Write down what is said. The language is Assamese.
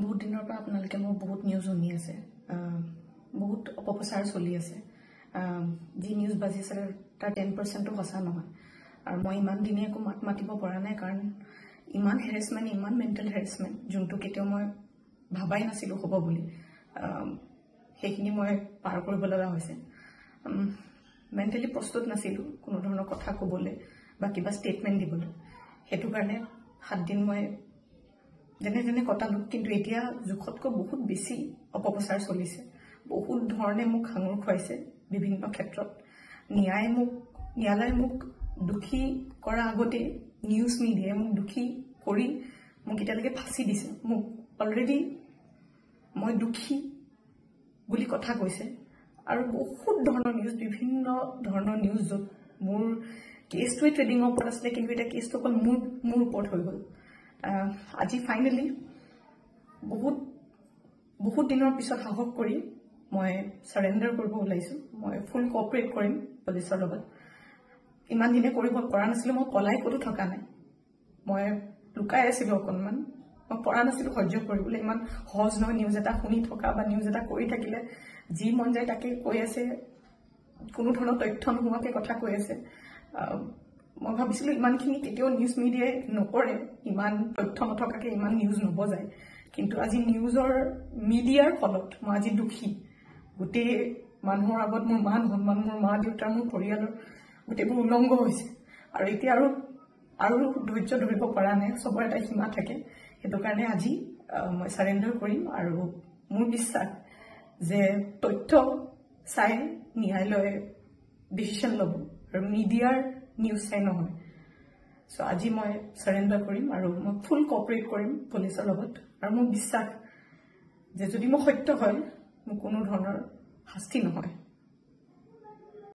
বহুত দিনৰ পৰা আপোনালোকে মোৰ বহুত নিউজ শুনি আছে, বহুত অপপ্ৰচাৰ চলি আছে। যি নিউজ বাজিছে তাৰ 10%-ও সঁচা নহয়। আৰু মই ইমান দিনে একো মাত মাতিব পৰা নাই, কাৰণ ইমান হেৰেছমেণ্ট, ইমান মেণ্টেল হেৰেছমেণ্ট, যোনটো কেতিয়াও মই ভাবাই নাছিলোঁ হ'ব বুলি, সেইখিনি মই পাৰ কৰিব লগা হৈছে। মেণ্টেলি প্ৰস্তুত নাছিলোঁ কোনো ধৰণৰ কথা ক'বলৈ বা কিবা ষ্টেটমেণ্ট দিবলৈ। সেইটো কাৰণে 7 দিন মই যেনে তেনে কটালোঁ। কিন্তু এতিয়া জোখতকৈ বহুত বেছি অপপ্ৰচাৰ চলিছে, বহুত ধৰণে মোক সাঙুৰ খুৱাইছে বিভিন্ন ক্ষেত্ৰত। ন্যায়ালয়ে মোক দোষী কৰাৰ আগতেই নিউজ মিডিয়াই মোক দোষী কৰি মোক এতিয়ালৈকে ফাঁচি দিছে। মোক অলৰেডি মই দোষী বুলি কথা কৈছে। আৰু বহুত ধৰণৰ নিউজ, বিভিন্ন ধৰণৰ নিউজ, য'ত মোৰ কেছটোৱে ট্ৰেডিঙৰ ওপৰত আছিলে, কিন্তু এতিয়া কেছটো অকল মোৰ ওপৰত হৈ গ'ল। আজি ফাইনেলি বহুত বহুত দিনৰ পিছত সাহস কৰি মই চাৰেণ্ডাৰ কৰিব ওলাইছোঁ। মই ফুল কোঅপাৰেট কৰিম পুলিচৰ লগত। ইমান দিনে কৰিব পৰা নাছিলোঁ। মই পলাই ক'তো থকা নাই, মই লুকাই আছিলোঁ অকণমান। মই পৰা নাছিলোঁ সহ্য কৰিবলৈ। ইমান সহজ নহয় নিউজ এটা শুনি থকা বা নিউজ এটা কৰি থাকিলে। যি মন যায় তাকে কৈ আছে, কোনো ধৰণৰ তথ্য নোহোৱাকৈ কথা কৈ আছে। মই ভাবিছিলোঁ ইমানখিনি কেতিয়াও নিউজ মিডিয়াই নকৰে, ইমান তথ্য নথকাকৈ ইমান নিউজ নবজায়। কিন্তু আজি নিউজৰ মিডিয়াৰ ফলত মই আজি দোষী। গোটেই মানুহৰ আগত মোৰ মান সন্মান, মোৰ মা দেউতাৰ, মোৰ পৰিয়ালৰ গোটেইবোৰ উলংঘ হৈছে। আৰু এতিয়া আৰু ধৈৰ্য ধৰিব পৰা নাই। চবৰে এটা সীমা থাকে। সেইটো কাৰণে আজি মই চাৰেণ্ডাৰ কৰিম। আৰু মোৰ বিশ্বাস যে তথ্য চাই ন্যায়ালয়ে ডিচিশ্যন ল'ব আৰু মিডিয়াৰ নিউজ চাই নহয়। চ' আজি মই চাৰেণ্ডাৰ কৰিম আৰু মই ফুল কোঅপাৰেট কৰিম পুলিচৰ লগত। আৰু মোৰ বিশ্বাস যে যদি মই সত্য হয়, মোৰ কোনো ধৰণৰ শাস্তি নহয়।